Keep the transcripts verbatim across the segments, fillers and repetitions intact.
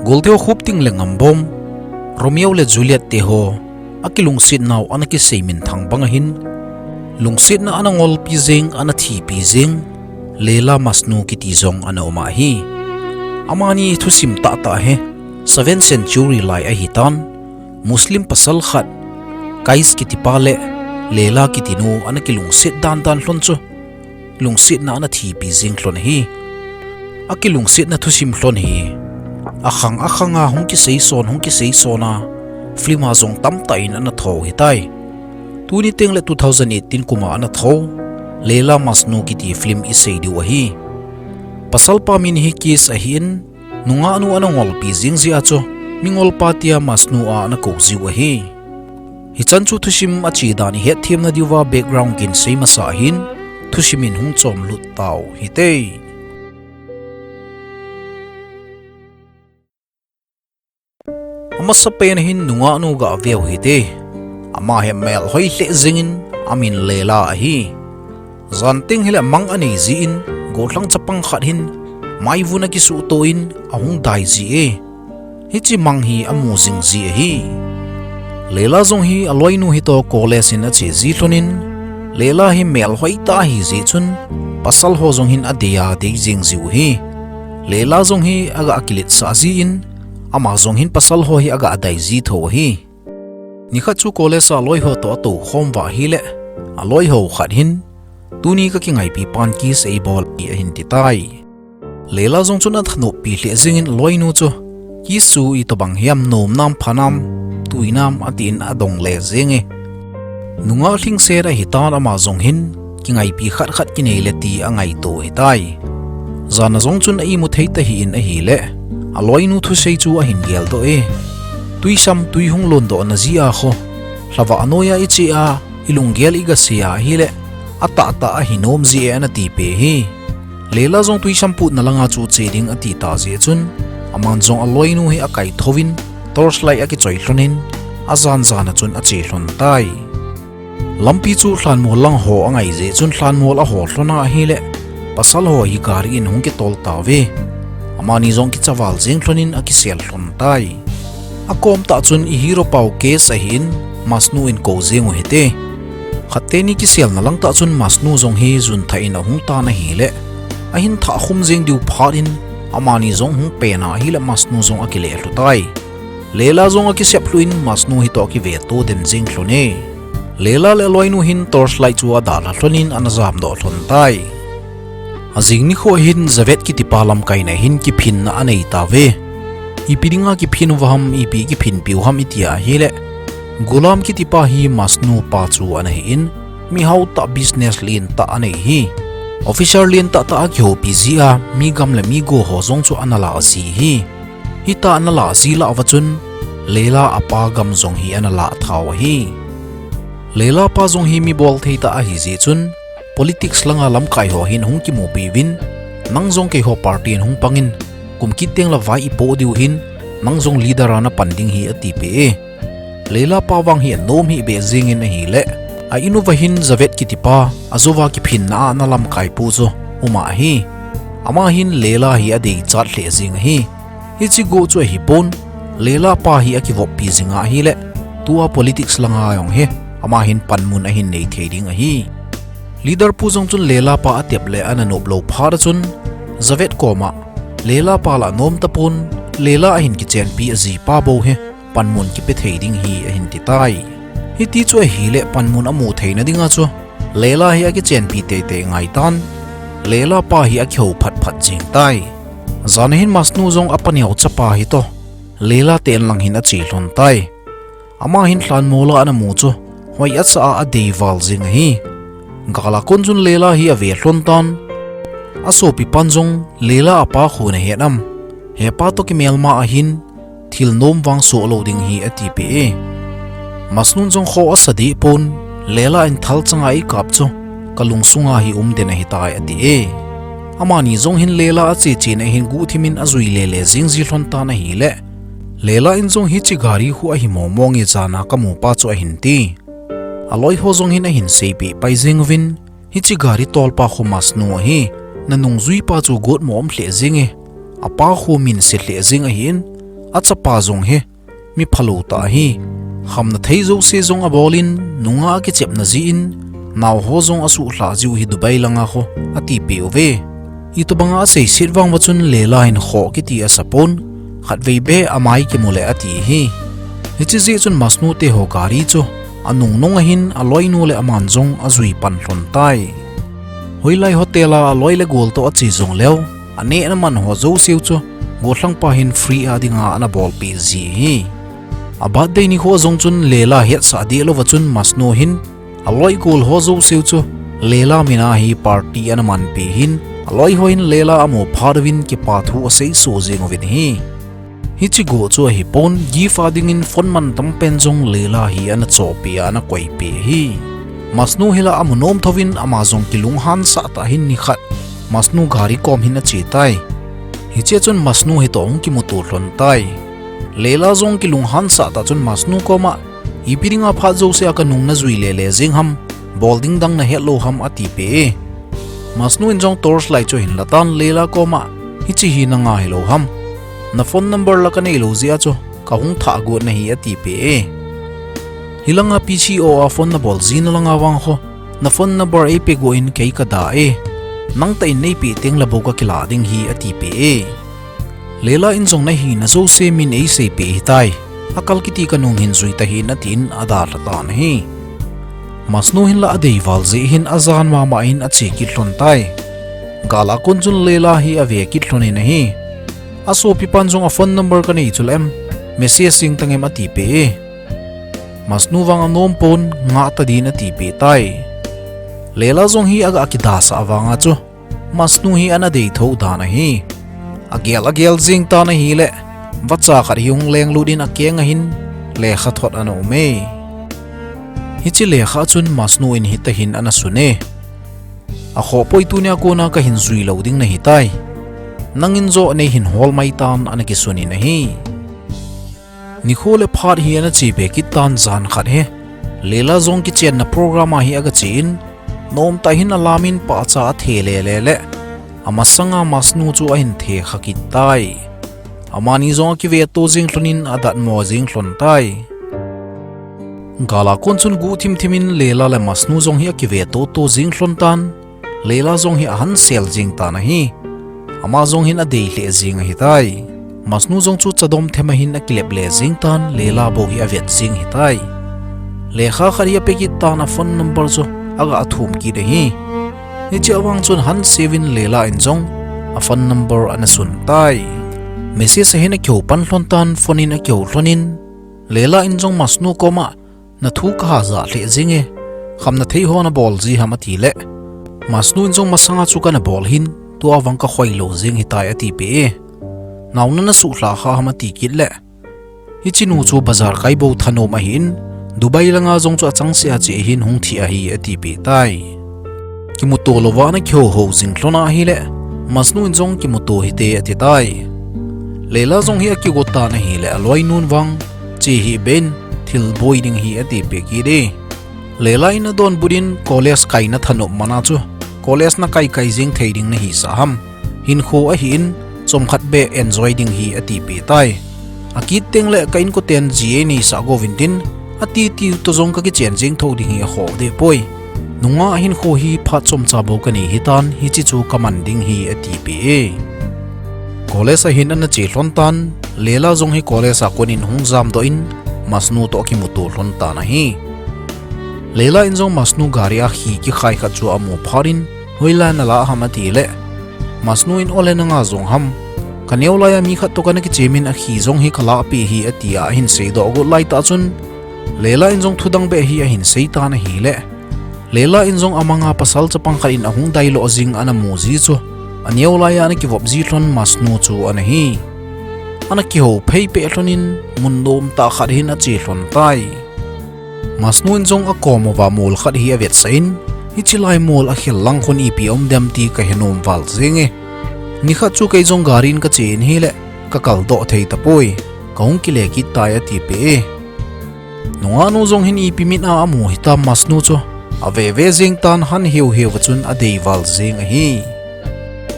Golte ho Khupting le Ngambom, Romeo le Juliet te ho akilungset nau ana kisei minthang bang ahin, lungsetna ana ngolpi jeng, ana thipi jeng Leila Majnu kiti jong ana um ahi. Amani thusim tahtah hi seventh century lai ahitan, Muslim pasal khat Qais kitipa le Leila kitinu ana kilungset dandan lhon chu lungsetna ana thipi jeng lhon ahi. Akilungsetna thusim lhon hi akhang akhang a hung kiseison, hung kiseison a, film a jong tamtah in ana tho ahitai. Tuni teng le two thousand eighteen kum a ana tho Leila Majnu kiti film isei diu ahi. Pasalpa min hi Qais ahin, nungahnu ana ngolpi jeng jeh a chu mingolpa tia Majnu a ana kou jiu ahi. Hichan chu thusim ache dan ihet themna diuva background kin sei masa ahin, thusim in hung chomlut tau hite. Amasapen hin nungahnu gah veu hite. Ama hi melhoi lheh jengin amin Leila ahi. Jan teng hile mang anei jeh in, gollhang chapang khat hin maivun akisuhto in ahung dai ji e. Hiche mang hi amu jing ji ahi. Leila jong hi aloinu hitoh college in ache ji lhonin, Leila hi melhoi tah ahi jeh chun, pasal ho jong hin adei a dei jeng jiu ahi. Leila jong hi agah kiletsah jin, ama jong hin pasal ho hi agah dai ji tho ahi. Nikhat chu college a aloi ho toh atoukhom uva ahile, aloi ho khat hin, tuni kakingaipi pan kiss eibol e ahin titai. Leila jong chun athanoppi lheh jengin aloinu chu, kiss chu itobang hiam, nom nam, pha nam, tui nam, atin adong le jenge. Nungah lhingset ahitan ama jong hin, kingaipi khat khat kinei le ti angaito ahitai. Jan a jong chun a imu thei tahih in ahile, aloinu thusei chu ahin geldoh e. Twisam tui hung londoh na jeh a kho, lhavah noi a iche a, ilunggel igasei a ahile, atahtah ahinom ji e ana tipeh e. Leila jong twisam putna langa chu che ding atita jeh chun, aman jong aloinu hi akaithouvin, torchlight akichoi lhonin, ajan jan a chun ache lhon tai. Lampi chu lhanmol lang ho angai jeh chun lhanmol aho lhon a ahile, pasal ho hi gari in hung kitol tauve. Amani jong kichaval jeng lhonin akisel lhon tai. Akom tah chun i hero pau Qais ahin, Majnu in kou jeng u hite. Khat teni kiselna lang tah chun Majnu jong hi jun thah in ahung tan ahile, ahin thah khum jeng diu phat in, amani jong hung pen a ahile Majnu jong akile lhu tai. Leila jong akisep lhu in Majnu hitoh akiveto den jeng lhon e. Leila le aloinu hin torchlight chu adalha lhonin ana jamdoh lhon tai. Ajing nikho hin Javed kitipa lamkaina hin kiphinna anei tauve. Ipi dinga kiphin uva ham, ipi kiphinpiu ham itia ahile, Ghulam kitipa hi Majnu pa chu ana hin, mihao tah, business lentah anei ahi. Officer lentah tah a kihoupi jeh a, mi gam le mi go ho jong chu ana lah ji ahi. Hitah ana lah ji lah uva chun, Leila apa gam jong hi ana lah thau ahi. Leila pa jong hi mi bolthei tah ahi jeh chun, politics langa lamkai ho hin hung kimupi uvin, nang jong keiho party in hung pangin, kum kit teng le vai ipoh diu hin, nang jong leader a napan ding hi atipeh e. Leila pa vang hi anom hih beh jengin ahile, a in uva hin Javed kitipa, ajouva kiphinna a ana lamkaipu chu um ahi. Ama hin Leila hi adeichat lheh jeng ahi. Hiche go chu ahipon, Leila pa hi akivoppi jing ahile, tua politics langa jong hi, ama hin panmun ahin nei thei ding ahi. Leader pu jong chun Leila pa atep le ana nop lou phat a chun, Javed koma, Leila pa la nom tapon, Leila ahin kichenpi ajipa bou hi, panmun kipe thei ding hi ahin titai. Hiti chu ahile panmun amu theina dinga chu, Leila hi akichenpi teitei ngaitan, Leila pa hi akihou phatphat jeng tai. Jan a hin Majnu jong apa neocha pa hitoh, Leila te in lang hin ache lhon tai. Ama hin lhanmol a ana mu chu, hoi asa a adeival jeng ahi. Gal a kon chun Leila hi ave lhon tan. Asopipan jong Leila apa khu nahet am? Hepa toh kimelma ahin, thil nom vang soh lou ding hi atipeh e. Majnun jong kho asa deh pon, Leila in thalchanga eikap chu, kalungsunga hi um den ahitai ati e. Amani jong hin Leila ache chena hin guhthimin ajui lele jing ji lhon tan ahile, Leila in jong hiche gari khu ahi momo nge jana kamupa chu ahin ti. Aloiho jong hin ahin seipeh pai jeng uvin, hiche gari tolpa khu Majnu ahi, nanungjuipa chu gotmo um lheh jenge, apa khu minse lheh jeng ahin, Achapa jong hi mi phalou tah ahi. Khamna thei jouse jong abol in, nungah akichepna jeh in, nao ho jong asuhlhah jiu hi Dubai langa kho atipeh uve. Itobanga aseiset vang uva chun Leila hin khoh kiti asapon, khatvei beh amai kimu le ati hi. Hiche jeh chun Masnu te ho gari chu anung nung ahin aloinu le aman jong ajui pan lhon tai. Hoilai hotel a aloi le gol toh ache jong leu, aneh ana man ho jouseu chu gollhangpa hin free a dinga ana bolpeh ji hi. A birthday nikho jong chun Leila hetsah deh louva chun Masnu hin aloi gol ho jouseu chu Leila mina hi party ana manpeh hin, aloi ho hin Leila amu phat uvin kipa thu asei soh jeng uvin ahi. Hiche goh chu ahipon, gift a dingin phone mantam pen jong Leila hi ana chohpeh a ana koipeh ahi. Masnu hi la amu nom thouvin ama jong kilunghan sah tah hin nikhat Masnu gari kom hin ache tai. Hichea chun Masnu hitoh hung kimuto lhon tai. Leila jong kilunghan sah tah chun Masnu koma, ipi dinga phat jousea kanung najui lele jeng ham, bol ding dang nahet lou ham atipeh e. Masnu in jong torchlight chu ahin latan Leila koma, hiche hi nanga hilou ham, na phone number la kanei lou jeh a chu kahung thah got nahi atipeh e. Hilanga P C O a phone nabol jina langa vang kho, na phone number eipe got in kei kada e. Nangtah in neipeh tengle bou kakilah ding hi atipeh e. Leila in jong nahina jouse min eiseipeh hitai. Akal kiti kanung hin jui tahih in atin adalha tan ahi. Masnu hin la adeival jeh hin ajan mama in ache kit lhon tai. Gal a kon chun Leila hi ave kit lhon in ahi. Asopipan jong a phone number kanei chule em, message jeng tang em atipeh e. Masnu vang anom pon, ngah tadin atipeh tai. Leila jong hi aga kidasah vanga chu Masnu hi ana dei thou dan ahi. Agel agel jeng tan ahile, vacha khat hi hung lenglut in akeng ahin lekha thot ana um e. Hiche lekha chun Masnu in hitahin ana sun e. Akhohpoi, tunia kona kahin jui lou ding nahitai. Nangin joh neihin hol mai tan ana kisun in ahi. Nikho le phat hi ana chepe kit tan jan khat hi Leila jong kichenna program a hi aga che in, nomtah hin alam in pahcha athe lele le, amasanga Masnu chu ahin thekha kit tai. Amani jong akiveto jeng lhon in adatmo jeng lhon tai. Gal a kon chun guhthim thim in Leila le Masnu jong hi akiveto to jeng lhon tan. Leila jong hi ahansel jeng tan ahi. Ama jong hin adei lheh jeng ahitai. Masnu jong chu chadom them ahin akilep le jeng tan, Leila bou hi avet jeng ahitai. Lekha khat hi ape kit tan, a phone number chu aga thum kit ahi. Hiche a vang chun hanseuvin Leila in jong a phone number ana sun tai. Message ahin akihou pan lhon tan, phone in akihou lhon in, Leila in jong Masnu koma, na thu kaha jah lheh jeng e, khamna thei ho nabol ji ham atile, Masnu in jong masanga chu kana bol hin, tua vang kakhoi lou jeng ahitai atipeh e. Naona nasuhlhah kha ham ati kit le, hiche nu chu bazar kai bou thanom ahin, Dubai langa jong chu achangseh a che ahin hung thi ahi atipeh tai. Kimuto louva ana kihou hou jing lhon ahile, Masnu in jong kimuto hite ati tai. Leila jong hi akigot tan ahile, aloinun vang, che hih beh in, thil boi ding hi atipeh kit e. Leila in adonbut in college kaina thanom mana chu, college nakai kai jeng thei ding nahisah ham. Hinkho ahin, chomkhat beh enjoy ding hi atipeh tai. Akit tengle ka inkoten ji eineisah go uvin tin, atiti toh jong kakichen jeng thou ding hi akhoh deh poi. Nungah hinkho hi phat chomcha bou kanei hitan, hiche chu kaman ding hi atipeh e. College ahin ana che lhon tan, Leila jong hi college a kon in hung jamdoh in, Masnu toh akimuto lhon tan ahi. Leila in jong Masnu gari a khi kikhai khat chu amu phat in, hoilai nalah ham atile, Masnu in ole nanga jong ham, kaneo laiya mi khat toh kana kichem in akhi jong hi kalahpeh hi atia ahin seidoh got laitah chun, Leila in jong thudang beh hi ahin sei tan ahile, Leila in jong amanga pasal chapang khat in ahung dailo jing ana mu ji chu, aneo laiya ana kivop ji lhon Masnu chu ana hi. Ana kihou phei peh lhon in mun nomtah khat hin ache lhon tai. Masnu in jong akom uva mol khat hi avetsah in, hiche lai mol akhel lang khun ipi aum dem ti kahenom val jeng e. Nikhat chu kei jong gari in kache in ahile, kakaldoh thei tapoi, kahung kile kit tai atipeh e. Nungahnu jong hin ipi mit a amu hitam Masnu chu, aveve jeng tan, han heu heuva chun adei val jeng ahi.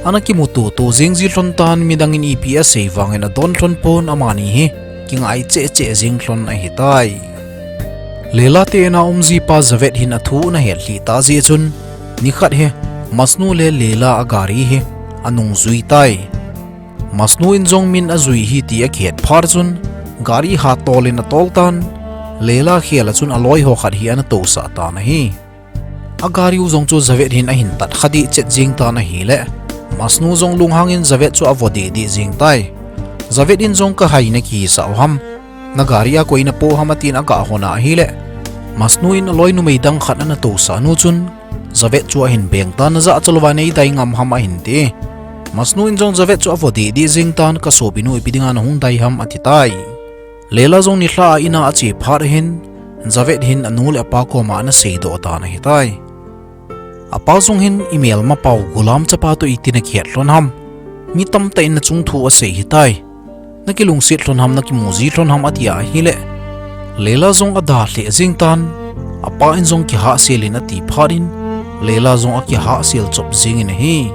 Ana kimuto to jing ji lhon tan, midang in ipi asei vangin adon lhon pon, amani hi kingai cheh cheh jing lhon ahitai. Leila te in a um jipa Javed hin athu ana het lhih tah jeh chun, nikhat hi Masnu le Leila a gari hi anung jui tai. Masnu in jong min ajui ahi ti akihet phat chun, gari hatol in atol tan, Leila khel a chun aloi ho khat hi ana tousah tan ahi. A gari u jong chu Javed hin ahin tat kha dih chet jing tan ahileh, Masnu jong lunghang in Javed chu avo dih dih jing tai. Javed in jong, "Ka hai na kihisah u ham? Na gari a koi na po ham?" atin aga hon ahileh, Masnu in aloi numei dang khat ana tousah nu chun, Javed chu ahin beng tan, "Najah chalou va nei dai ngam ham?" ahin ti. Masnu in jong Javed chu avo dih dih jing tan, "Ka sopinu ipi dinga nahung dai ham?" ati tai. Leila jong nilhah a in a ache phat hin, Javed hin anu le apa koma ana seidoh tan ahitai. Apa jong hin, "I melma pau Gulam chapa toh iti na kihet lhon ham? Mi tamtah in nachung thu asei ahitai. Na kilungset lhon ham, na kimu ji lhon ham?" ati ahileh, Leila jong ada lheh jing tan, apa in jong kihahsel in ati phat in, Leila jong akihahsel chop jing in ahi.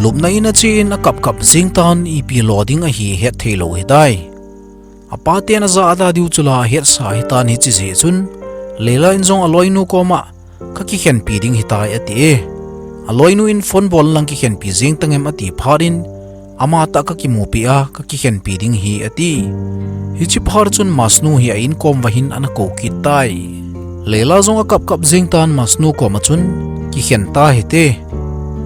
Lupna in ache in akap kap jing tan, ipi lo ding ahi het thei lou ahitai. Apa ten ajah ada diu chu la ahetsa ahitan, hiche jeh chun Leila in jong aloinu koma, "Ka kikhenpi ding ahitai," ati e. Aloinu in, "Phone bol lang kikhenpi jing tangem?" ati phat in, "Ama tah ka kimupi a, ka kikhenpi ding ahi," ati. Hiche phat chun Masnu hi a inkom uva hin ana kou kit tai. Leila jong akap kap jing tan, Masnu koma chun, "Kikhen ta hite.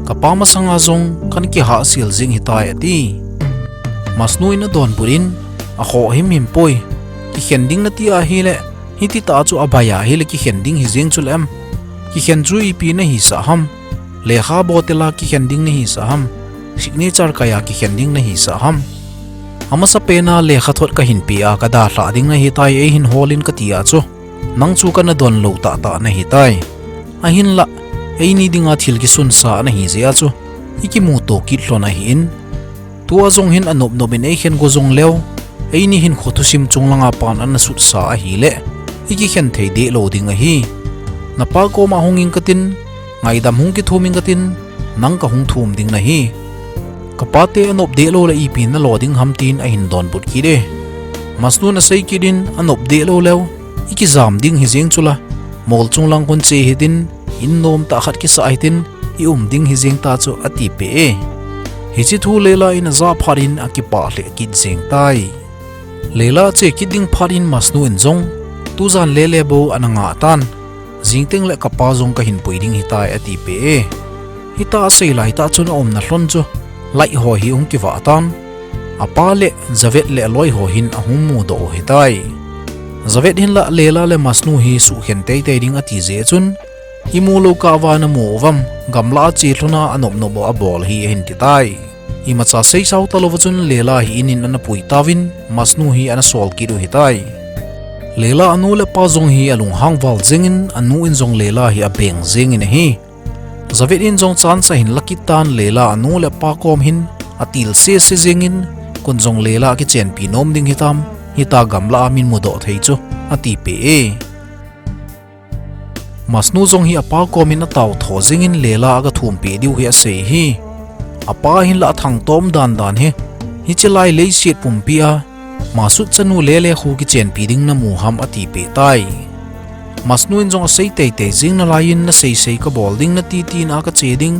Ka pa masanga jong kana kihahsel jing ahitai," ati. Masnu in adonbut in, "Akhoh himhim poi. Kikhen ding nati ahileh, hiti tah chu abai ahileh kikhen ding hi jeng chule em? Kikhen chu ipi nahisah ham? Lekha botel a kikhen ding nahisah ham? Signature kai a kikhen ding nahisah ham? Amasapen a lekha thot kahin pe a, ka dalhah ding nahitai, eihin hol in kati a chu. Nang chu kana don lou tahtah nahitai. Ahinlah, eini dinga thil kisunsa nahi jeh a chu, i kimuto kit lhon ahin. Tua jong hin anop nop in eikhen go jong leu, eini hinkho thusim chung langa pan ana sutsa ahileh, i kikhen thei deh lou ding ahi. Na pa koma hung ing katin, ngaidam hung kithum ing katin, nang kahung thum ding nahi. Ka pa te anop deh lou leh ipi nalo ding ham?" tin ahin donbut kit e. Masnu in asei kit in, "Anop deh lou leu, i kijam ding hi jeng chula, mol chung lang khun che hitin, in nom tah khat kisah hitin, i um ding hi jeng ta chu," ati peh e. Hiche thu Leila in ajah phat in akipah lheh kit jeng tai. Leila ache kit ding phat in Masnu in jong, "Tujan lele bou ana ngah tan. Jingteng leh ka pa jong kahin pui ding ahitai," ati peh e. Hitia asei lai tah chun aumna lhon chu light ho hi hung kivah tan. Apa le Javed le aloi ho hin ahung mudoh u ahitai. Javed hin lah Leila le Masnu hi suhkhen teitei ding ati jeh chun, "I mu lou kah uva namu uvam, gamlah a che lhon a anop nop u abol ahi," ahin ti tai. Imacha seisau talou va chun Leila hi in in ana pui tauvin, Masnu hi ana sol kit u ahitai. Leila anu le apa jong hi alunghang val jeng in, anu in jong Leila hi abeng jeng in ahi. Javed in jong chance ahin la kit tan, Leila anu le apa kom hin atil sese jeng in, "Kon jong Leila kichenpi nom ding hitam, hitia gamlah a min mudoh thei chu," ati peh e. Masnu jong hi apa kom in atao tho jeng in Leila aga thum peh diu hi asei ahi. Apa hin lah athangtom dan dan hi, hiche lai leiset pumpi a Masud chanu lele khu kichenpi ding namu ham ati peh tai. Masnu in jong asei teitei jeng nalai in, "Nasei sei kabol ding, nati ti in a kache ding,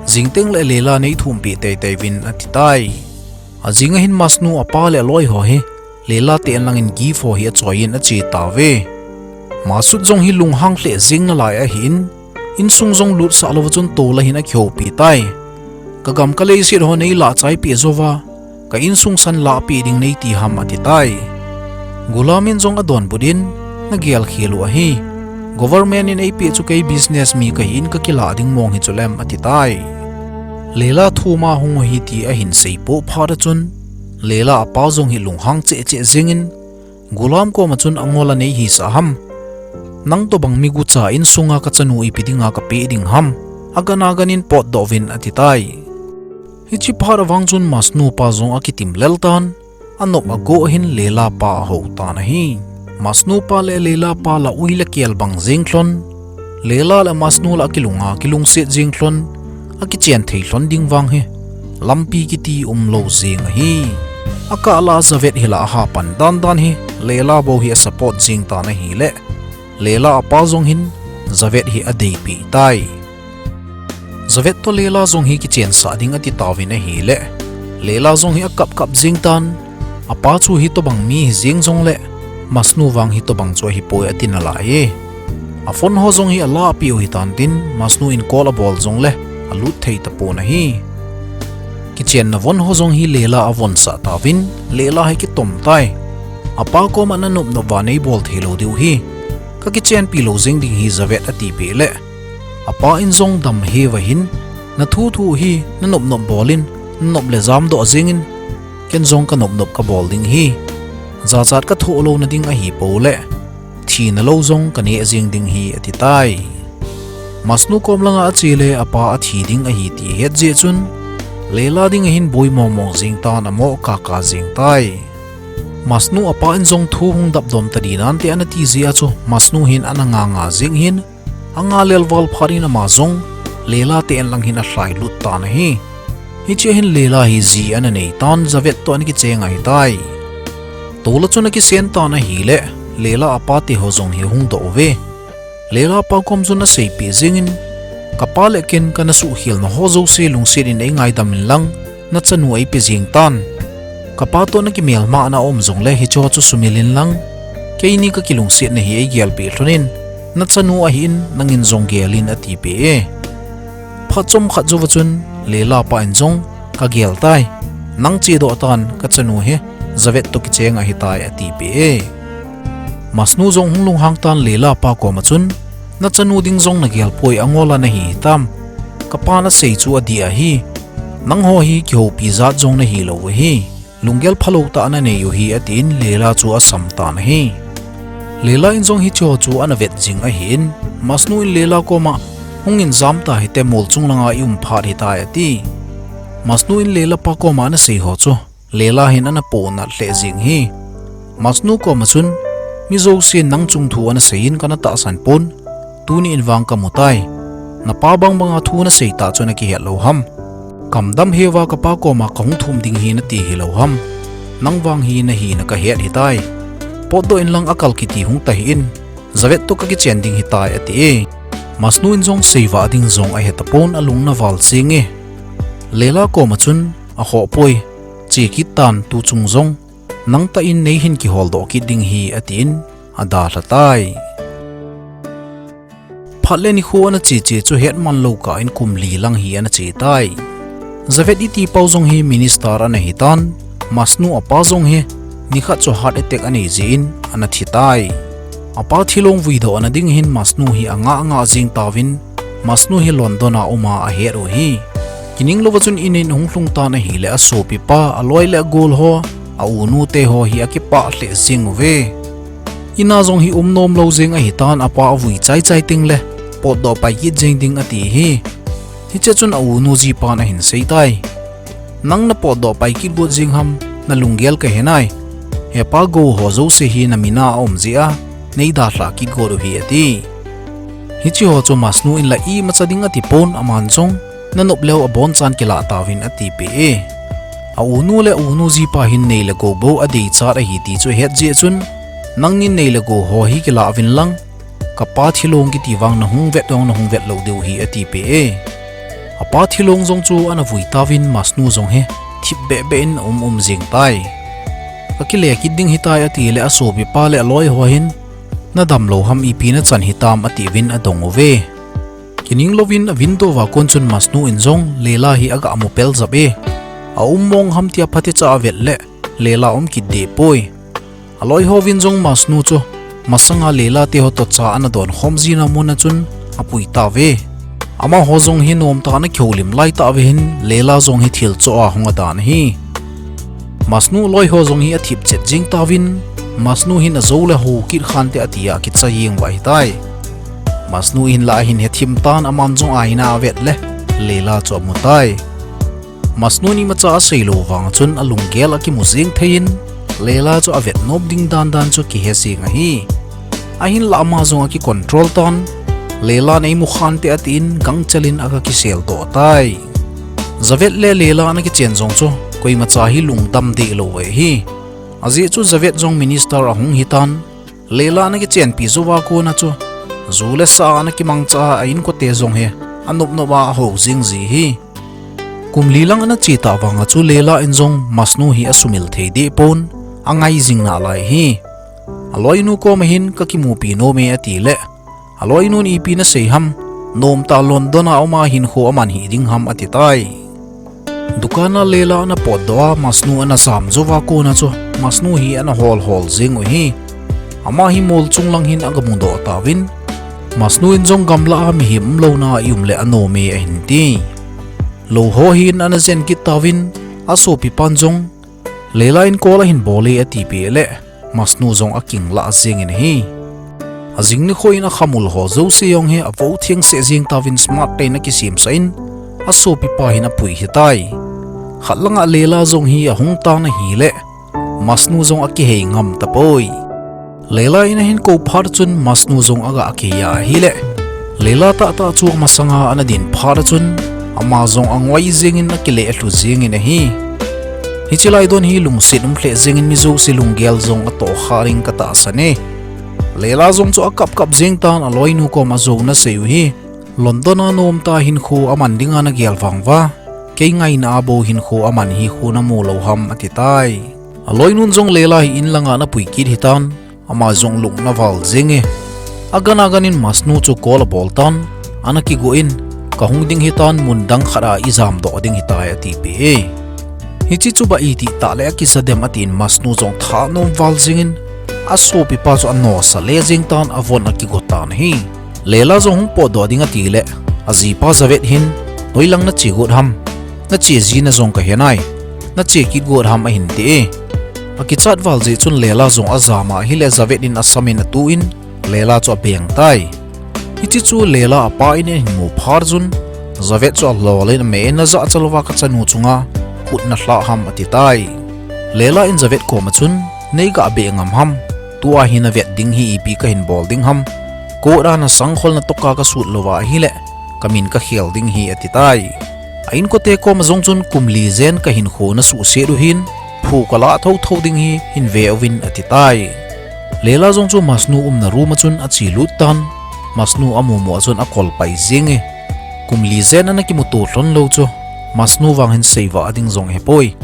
jingteng leh Leila nei thum peh teitei uvin," ati tai. Ajing ahin Masnu apa le aloi ho hi Leila te in lang in gift ho hi achoi in ache tauve. Masud jong hi lunghang lheh jeng nalai ahin, insung jong lutsah lou va chun tol a hin akihoupi tai. "Ka gam ka leiset ho nei lah chai peh jou va, ka insung san lah peh ding nei ti ham?" ati tai. Gulam in jong adonbut in, "Nagel khel u ahi. Government in eipeh chu kei business mi kahi in kakilah ding mong hi chulem," ati tai. Leila thum a hung u ahi ti ahin seipoh phat a chun, Leila apa jong hi lunghang cheh cheh jeng in, Gulam kom a chun, "Angol a nei hisah ham? Nang tobang mi gucha insunga kachanu ipi dinga kapeh ding ham? Agan agan in potdoh uvin," ati tai. Hiche phat a vang chun Masnu pa jong akitim lel tan, anop agoh ahin Leila pa ahou tan ahi. Masnu pa le Leila pa lah ui le kel bang jeng lhon, Leila le Masnu lah akilunga kilungset jeng lhon, akichen thei lhon ding vang hi lampi kiti umlou jing ahi. Akah lah a Javed hi lah a hapan dandan hi Leila bou hi asupport jing tan ahileh, Leila apa jong hin Javed hi adeipeh tai. Javed toh Leila jong hi kichensah ding ati tauvin ahileh, Leila jong hi akap kap jing tan. Apa chu hitobang mi hi jeng jongleh, Masnu vang hitobang chu ahipoi ati nalai e. Aphone ho jong hi alahpeh u hitan tin, Masnu in call abol jongleh alut thei tapon ahi. Kichenna von ho jong hi Leila avonsah tauvin, Leila hi kitom tai. Apa koma nanop nop uva neibol theilou diu hi kakichenpi lou jeng ding hi Javed atipeh leh, apa in jong damheuva hin, nathu thu hi nanop nop bol in, nanop le jamdoh jeng in, ken jong kanop nop kabol ding hi. Jachat kathoh louna ding ahipouleh, thina lou jong kaneh jeng ding hi ati tai. Masnu kom langa achele apa athi ding ahi ti ahet jeh chun, Leila dinga hin boi mong mong jeng tan, amo kaka jeng tai. Masnu apa in jong thu hung dapdom tadi nante anati jeh a chu Masnu hin ana nganga jeng hin, anga lelval phat in ama jong Leila te en lang hin alhailut tan ahi. Hichea hin Leila hi ji ana nei tan, Javed toh ana kicheng ahitai. Tola chun akisen tan ahileh, Leila apa te ho jong hi hung doh uve. Leila pa kom chun aseipeh jeng in, kapa le ken kana suhkhelna ho jouse lungset in eingaidam inlang, nachanu eipe jeng tan. Kapa toh nakimelmahna aum jongleh hicheho chu sumil inlang, keini kakilungsetna hi eigelpeh lhon in, nachanu ahin nangin jong gel in atipeh e. Phat chomkhat jouva chun Leila pa in jong, kagel tai. Nang chedoh tan, kachanu hi Javed toh kicheng ahitai atipeh e. Masnu jong hung lunghang tan Leila pa koma chun, nachanu ding jong nagel poi, angol a nahi hitam? Kapan asei chu adih ahi. Nangho hi kihoupi jat jong nahilou ahi. Lunggel phalou tah nanei u hi atin Leila chu asam tan ahi. Leila in jong hicheho chu ana vet jing ahin, Masnu in Leila koma, hung in jam tahite, mol chung langa i um phat hitai ati. Masnu in Leila pa koma anasei ho chu Leila hin ana pohnat lheh jing hi. Masnu koma chun, mi jousen nang chung thu anasei in kana tahsan pon, tuni in vang kamu tai. Napa bang banga thu nasei tah chu nakihet lou ham? Kamdam heuva kapa koma kahung thum ding hi nati hilou ham? Nang vang hi nahina kahet hitai. Potdoh inlang akal kiti hung tahih in, Javed toh kakichen ding hitai ati e. Masnu in jong seivah ding jong ahetapon, alung ana val jing e. Leila koma chun, akhoh poi, che kit tan, tuchung jong nang tah in neihin kiholdoh kit ding hi atin, adalha tai. Phat le nikho ana che che chu hetman lou kah in kum li lang hi ana che tai. Javed iti pau jong hi minister ana hitan, Masnu apa jong hi nikhat chu heart attack anei jeh in ana thi tai. Apa thilong vuidoh na ding hin Masnu hi angah ngah jing tauvin, Masnu hi London a uma ahet u hi. Kining louva chun in in ahung lhung tan ahileh, asopipa, aloi le agol ho, a-unu te ho hi akipah lheh jing uve. Ina jong hi um nomlou jing ahitan, apa avui chai chai tengleh potdoh pai kit jeng ding ati hi. Hichea chun a-unu jipan ahin sei tai. Nang napotdoh pai kit got jeng ham, nalunggel kahe nai. Hepa gou ho jouse hi namin a aum jeh a, neidalhah kit got u hi ati. Hicheho chu Masnu in la imacha ding atipon, aman jong nanop leu abonchan kilah tauvin atipeh e. A-unu le a-unu jipa hin nei le gou bou adeichat ahi ti chu ahet jeh chun, nangnin nei le gou ho hi kilah uvin lang, kapa thilong kiti vang nahung vet jong nahung vet lou diu hi atipeh e. Apa thilong jong chu ana vui tauvin, Masnu jong hi thip beh beh in aum um jing tai. Kakile kit ding hitai atileh, asopipa le aloi ho hin, nadam lou ham, ipi nachan hitam atiuvin adong uve. Kining louvin a-window a kon chun Masnu in jong Leila hi agah mu peljep e. Aum mong ham tia phatecha avet leh Leila um kit deh poi. Aloi hovin jong Masnu chu masanga Leila te ho toh cha ana donkhom jina muna chun apui tauve. Amaho jong hi nomtah a ana kihoulim lai tah uva hin Leila jong hi thil choh a hung adan ahi. Masnu loi ho jong hi athip chet jing tauvin, Masnu hin ajou le hou kit khante atia akicha jeng uva ahitai. Masnu in la ahin hethim tan, aman jong aina avet leh Leila chu amu tai. Masnu in imacha asei lou vang chun alunggel akimu jeng thei in, Leila chu avet nom ding dan dan chu akihe jeng ahi. Ahinlah ama jong akicontrol tan, Leila'n eimu khante atin gangchel in aga kisel toh tai. Javet le Leila ana kichen jong chu koimacha hi lungdam deh lou ahi. Ajeh chu Javet jong minister ahung hitan, Leila ana kichenpi jouva kona chu ju le sa ana kimangcha a, a inkote jong hi anop nop a ahou jing ji hi. Kum li lang ana che tah vanga chu Leila in jong Masnu hi asumil thei deh pon, angai jing nalai hi. Aloinu koma hin kakimupi nom e ati le, aloinun ipi nasei ham, nomtah London a um a hinkho aman hih ding ham ati tai. Dukan a Leila ana potdoh a Masnu ana jam jouva kona chu Masnu hi ana hol hol jing u hi. Ama hi mol chung lang hin aga mudoh tauvin, Masnu in jong gamlah a mihem umlouna a i um le anom e ahin ti. Lou ho hin ana jen kit tauvin, asopipan jong Leila in call ahin bol e atipeh le, Masnu jong akinglah jeng in ahi. Ajing nikho in akhamul ho jouse jong hi avou theng seh jeng tauvin smart tah in akisemsah in, asopipa hin apui hitai. Khat langa Leila jong hi ahung tan ahile, Masnu jong akihei ngam tapoi. Leila in ahin kou phat chun Masnu jong aga kihei ahile, Leila tahtah chu amasanga ana din phat chun, ama jong angoi jeng in akile lhu jeng in ahi. Hiche lai don hi lungset um lheh jeng in mi jouse lunggel jong atohkha ding katahsan e. Leila jong chu akap kap jeng tan aloinu koma jouna asei u hi. London a nomtah hinkho aman dinga nagel vang uva, kei ngaina a bou hinkho aman hi khu namu lou ham ati tai. Aloinun jong Leila hi in langa ana pui kit hitan, ama jong lung ana val jeng e. Agan agan in Masnu chu call abol tan, ana kigo in, kahung ding hitan mun dang khat a ijam doh ding hitai atipeh e. Hiche chu ba iti tah le akija dem atin Masnu jong thanom val jeng in, asopipa chu anosa le jeng tan avon akigo tan ahi. Leila jong hung potdoh ding ati le, ajipa Javet hin, hoilang nache got ham, nache jina jong kahe nai, nache kit got ham ahin ti e. Akichat val jeh chun Leila jong ajam ahile Javet in asam in atu in, Leila chu abeng tai. Hiche chu Leila apa in ahin mu phat chun, Javet chu alol in ame in najahcha louva kachanu chunga khut nalhah ham ati tai. Leila in Javet koma chun, nei gabeh ngam ham, tua hi navet ding hi ipi kahin bol ding ham, court a nasangkhol natoh a kasut louva ahile, kamin kakhel ding hi ati tai. A inkote koma jong chun kum li jen kahinkho nasuhset u hin, phu kalah thotho ding hi hin ve uvin ati tai. Leila jong chu Masnu umna room a chun achelut tan, Masnu amu mu a chun akol pai jeng e. Kum li jen ana kimuto lhon lou chu, Masnu vang hin seivah ding jong ahepoi.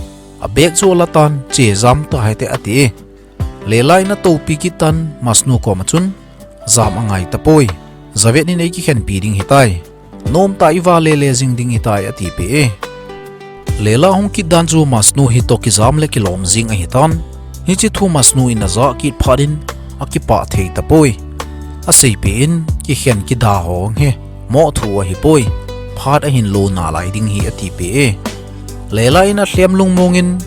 Abag chu ala tan, che jam tahite ati e. Leila in atoupi kit tan, Masnu koma chun, jam angai tapoi. Javet in eikikhenpi ding hitai. Nomtah a ivale le jing ding hitai atipeh e. Leila hung kit dan chu Masnu hitoh kijam le kilom jing ahitan. Hiche thu Masnu in ajah kit phat in akipah thei tapoi. Aseipeh in kikhen kida ho hi moh thu ahipoi. Phat ahin lo nalai ding hi atipeh e. Leila in alhem lungmong in,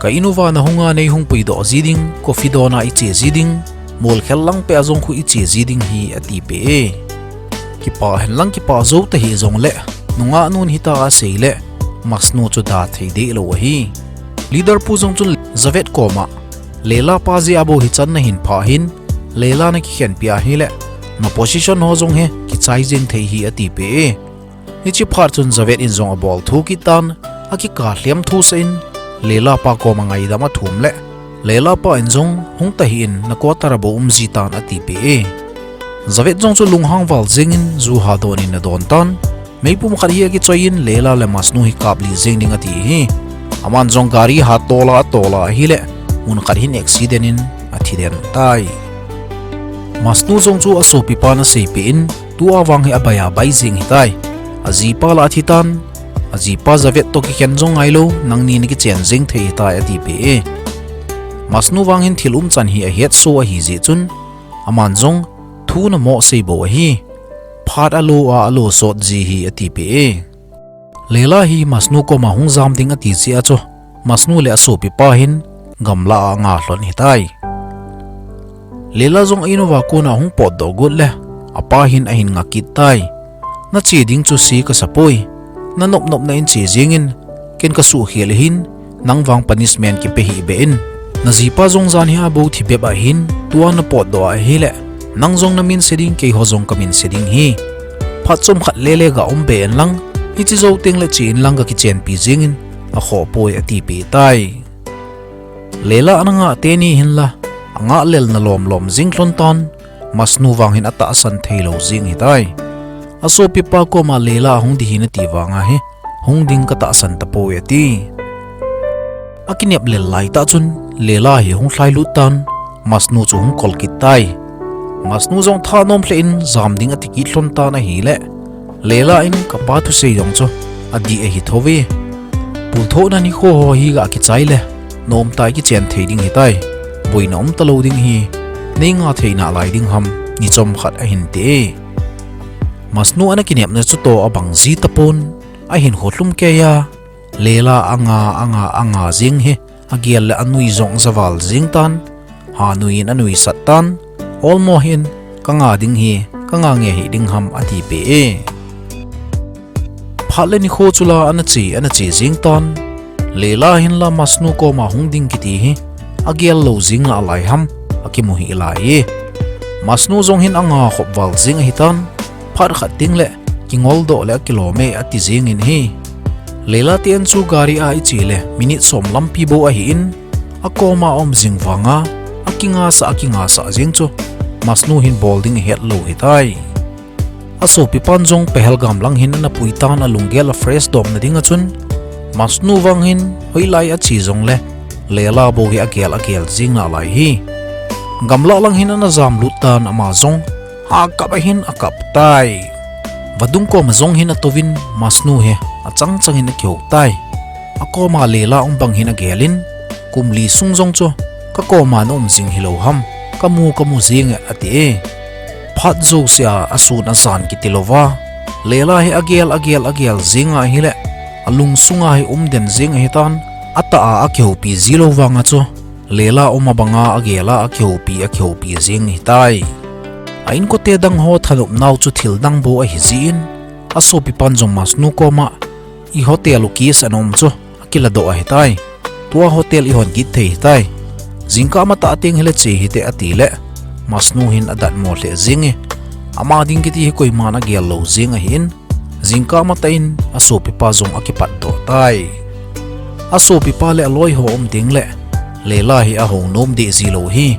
ka in uva nahunga neihung puidoh ji ding, coffee dona iche ji ding, molkhel lang peh a jong khu iche ji ding hi atipeh e. Kipah henlang kipah jou tahih jongle, nungah nun hitia asei le, Masnu chu da thei deh lou ahi. Leader pu jong chun Javet koma, Leila pa jeh a bou hichan nahin phah hin, Leila nakikhenpi ahile, na position ho jong hi kichai jeng thei hi atipeh e. Hiche phat chun Javet in jong abol thu kit tan, akikah lhem thusah in, Leila pa koma ngaidam athum le, Leila pa in jong hung tahih in na quarter a bou um ji tan atipeh e. Javet jong chu lunghang val jeng in ju hadon in adon tan, meipum khat hi akichoi in Leila le Masnu hi kapli jeng ding ati hi. Aman jong gari hat tol a atol ahile, mun khat hin accident in athi den tai. Masnu jong chu asopipan aseipeh in, tua vang hi abai abai jeng hitai. Ajipa la athi tan, ajipa Javet toh kikhen jong ngailou, nangni nakichen jeng thei hitai atipeh e. Masnu vang hin thil umchan hi ahetsoh ahi jeh chun, aman jong thu namoh sei bou ahi. Phat alo a alo sot ji hi atipeh e. Leila hi Masnu koma hung jam ding ati jeh a chu, Masnu le asopipa hin gamlah a anga lhon hitai. Leila jong a in uva kona hung potdoh got le, apa hin ahin nga kit tai. Nache ding chu se kasapoi. Nanop nopna in che jeng in, ken kasuhkhel ahin, nang vang punishment kipe hih beh in. Najipa jong jan hi abou thi bep ahin, tua napotdoh ahile, Nang jong namin se ding, keiho jong kamin se ding hi. Phat chomkhat lele ga um be in lang, hiche jou teng le che in lang kakichenpi jingin, akhoh poi atipeh tai. Leila ana ngah teni hinla, angah lelna lomlom jing lhon tan, Masnu vang hin atahsan theilou jing ahitai. Asopipa koma Leila ahung ding ahi nati vanga hi, hung ding katahsan tapoi ati. Akinep lel laitah chun, Leila hi ahung lhailut tan, Masnu chu ahung kol kit tai. Masnu jong thanom lheh in jam ding ati kit lhon tan ahile, Leila in kapa thusei jong chu adih ahi thouve. Pulthohna nikho ho hi ga kichai le, naumtai kichen thei ding ahitai. Boina um talou ding ahi, nei ngah thei nalai ding ham, ni chomkhat ahin ti e. Masnu ana kinepna chu toh abang ji tapon, ahinkho lhum keiya, Leila anga, anga, anga jing hi, agel le anui jong ajaval jing tan, hanui in anuisat tan, olmo hin, kanga ding hi, kanga nge hiding ham atipeh e. Phat le nikho chu la ana che, ana che jing tan, Leila hinla Masnu koma hung ding kiti hi, agel lou jing nalai ham, akimu hih lai e. Masnu jong hin anga khop val jing ahitan, phat khat teng le, kingoldoh le akilom e ati jingin ahi. Leila te in chu gari a iche le, minute som lampi bou ahin, akoma aum jing vanga, akingasah, akingasah jing chu, Masnu hin bol ding ahet lou ahitai. Asopipan jong Pahalgam lang hin ana pui tan alunggel a fresh domna dinga chun, Masnu vang hin hoilai ache jongle, Leila bou hi agel agel jing nalai hi. Gamlah lang hin ana jamlut tan ama jong, akap ahin akap tai. Vadung koma jong hin atouvin Masnu hi achang changin akihou tai. Akoma Leila um bang hin agelin, kum li sung jong chu, kakoma naum jing hilou ham, kamu kamu jing e ati e. Phat jousea asun ajan kiti louva, Leila hi agel agel agel jing ahile, alung sunga hi um den jing ahitan, atah a akihoupi ji lou vanga chu, Leila um abanga agel a akihoupi akihoupi jing ahitai. A inkote dang ho thanopnau chu thil dang bou ahi jin, asopipan jong Masnu koma, i hotel u kiss ana um chu, akiladoh ahitai. Tua hotel ihon kit thei ahitai. Jingkah matah teng hile che hite atile, Masnu hin adatmo lheh jing e. Ama ding kiti hi koiman agel lou jing ahin, jingkah matah in asopipa jong akipatdoh tai. Asopipa le aloi ho um teng le, Leila hi ahou nom deh ji lou hi.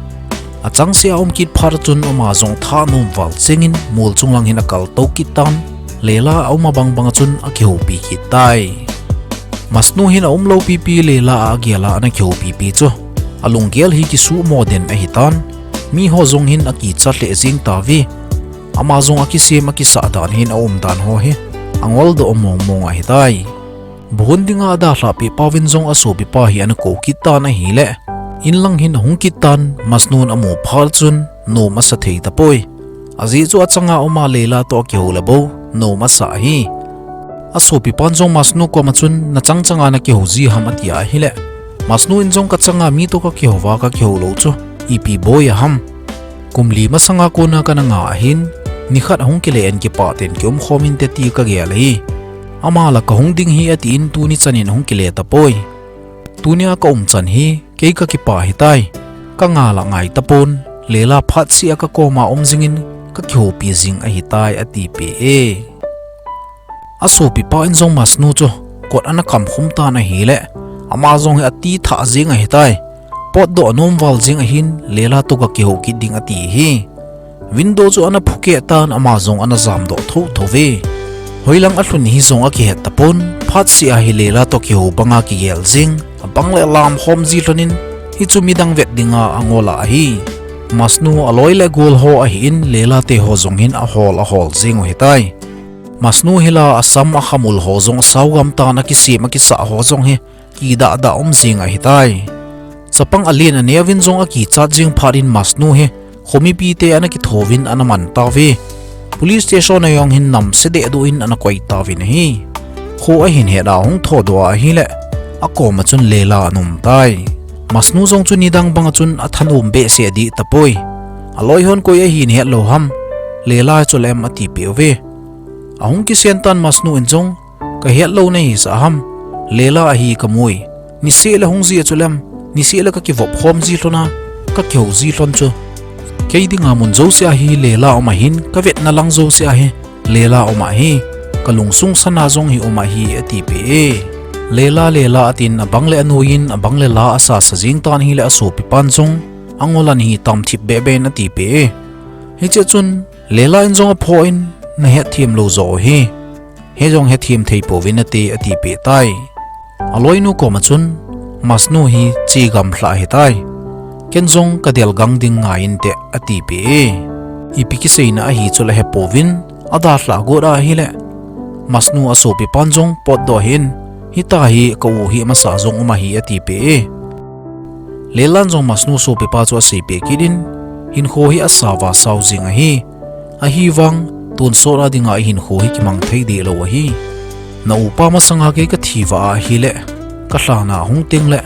Achangseh a um kit phat chun ama jong thanom val jengin mol chung lang hin akal tou kit tan, Leila aum abang bang chun akihoupi kit tai. Masnu hin aum lou pipi Leila a agel a ana kihoupi pi chu, alunggel hi kisuhmo den ahitan, miho jong hin akichat lheh jing tauve. Ama jong akisem akisah dan hin aumdan ho hi angoldoh mong mong ahitai. Bu hon dinga adalhah peh pauvin jong asopipa hi ana kou kit tan ahile, in lang hin ahung kit tan, Masnun amu phat chun nom asa thei tapoi. Ajeh chu achanga uma Leila toh akihou le bou nom asa ahi. Asopipan jong Masnu koma chun, nachang changa nakihou ji ham atia ahile, Masnu in jong kachanga mi toh kakihouva kakihou lou chu ipi boi aham. Kum li masanga kona kana ngah ahin, nikhat ahung kile in kipah ten kiumkhom inte ti kagel ahi. Ama la kahung ding hi atin tuni chanin ahung kile tapoi. Tunia kaum chan hi kei kakipah ahitai. Kanga la ngai tapon, Leila phatseh a kakoma um jingin kakihoupi jing ahitai atipeh e. Asopipa in jong Masnu chu kot ana kamkhum tan ahile, ama jong hi atithah jeng ahitai. Potdoh anom val jeng ahin, Leila toh kakihou kit ding ati hi. Window chu ana phukeh tan, ama jong ana jamdoh thotho ve. Hoilang alhun hi jong akihet tapon, phatseh a hi Leila toh kihou banga kigel jeng, abang le alamkhom ji lhonin, hichu midang vet dinga angol ahi. Masnu aloi le agol ho ahin, Leila te ho jong hin ahol ahol jeng u ahitai. Masnu hi la asam akhamul ho jong asao gam tan, akisem akisah ho jong hi kidahdah um jeng ahitai. Chapang alen aneuvin jong akichat jeng phat in Masnu hi khomipite ana kithouvin ana man tauve. Police station a jong hin namse dehduh in ana koi tauvin ahi. Kho ahin het a ahung thodoh a ahile, akoma chun Leila ana um tai. Masnu jong chu nidang banga chun athanom behseh dih tapoi. Aloi hon koi ahin het lou ham, Leila chu lem atipeh uve. Ahung kisen tan Masnu in jong, kahet lou nahisah ham, Leila ahi kamui. Niseh le hung ji a chu lem, niseh le kakivop khom ji lhona, kakihou ji lhon chu Kei dinga mun jouse a hi Leila um ahin, kavetna lang jouse a hi Leila um ahi, kalungsung sana jong hi um ahi, atipeh e. Leila, Leila, atin abang le anuiyin, abang le la asasa jing tan ahile asopipan jong angolan hi tamthip behbeh in atipeh e. Hiche chun Leila in jong aphoh in, nahetthem lou jo hi, hijong hetthem thei pouvin nate, atipeh tai. Aloinu koma chun, Masnu hi che gamlha ahitai. Ken jong kadel gang ding ngai inte, atipeh e. Ipi kiseina ahi chu la hepouvin, adalhah got ahile, Masnu asopipan jong potdoh in, hitia hi ka u hi masa jong um ahi, atipeh e. Leilan jong Masnu sopipa chu aseipeh kit in, hinkho hi asao va sao jing ahi. Ahivang, tonsot a dinga ihinkho hi kimang thei dehlou ahi. Na upa masanga kei kathi va ahile, kalhan a hung tengle,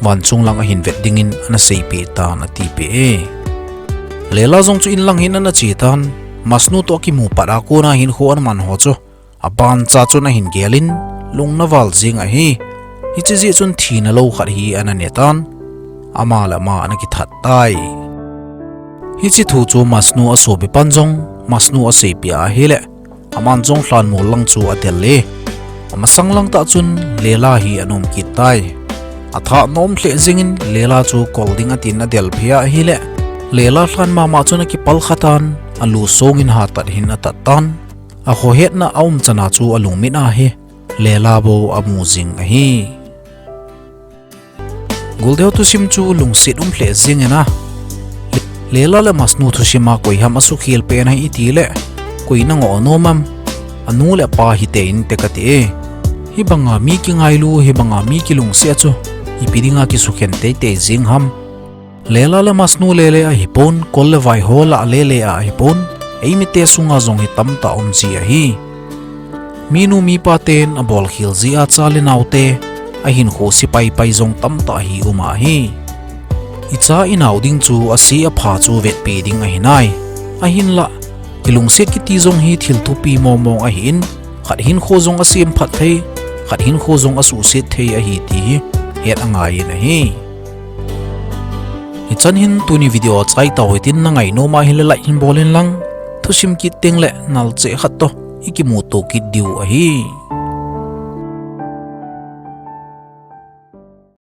vanchung lang ahin vet dingin ana seipeh tan, atipeh e. Leila jong chu inlang hin ana che tan, Masnu toh akimu pat a kona hinkho ana man ho chu abancha chun ahin gelin, lungna val jeng ahi. Hiche jeh chun thina lou khat hi ana ne tan, ama le ama ana kithat tai. Hiche thu chu Masnu asopipan jong Masnu aseipeh ahile, aman jong lhanmol lang chu adel e. Amasang lang tah chun Leila hi ana um kit tai. Athah nom lheh jengin Leila chu kol ding atin adel phei ahile, Leila lhan mama chun akipal khatan, alu songin hatah hin atat tan. Akhohetna aumchan a chu alungmit ahi, Leila bou amu jing ahi. Golde ho thusim chu lungset um lheh jeng in a, Leila le Masnu thusim a koiham asukhel pen ahi itile, koi nangoh nom am? Anu le apa hite inte kati e. Hibanga mi kingailu, hibanga mi kilungset chu ipi dinga kisukhen teitei jeng ham? Leila le Masnu lele ahipon, kol le vai ho lah lele a ahipon, eimite sunga jong hi tamtah um ji ahi. Minu mipa ten abolkhel jeh a cha le naote ahinkho se paipai jong tamtah hi um ahi. Icha inao ding chu ase apha chu vetpeh ding ahinai. Ahinlah, kilungset kiti jong hi thil thupi mongmong ahin, khat hinkho jong asem phat thei, khat hinkho jong asuhset thei ahi ti hi het angai in ahi. Hichan hin tuni video achaitah hitin, nangai nom ahile like hin bol in lang, thusim kit tengle nalcheh khat toh ikimuto kit diu ahi.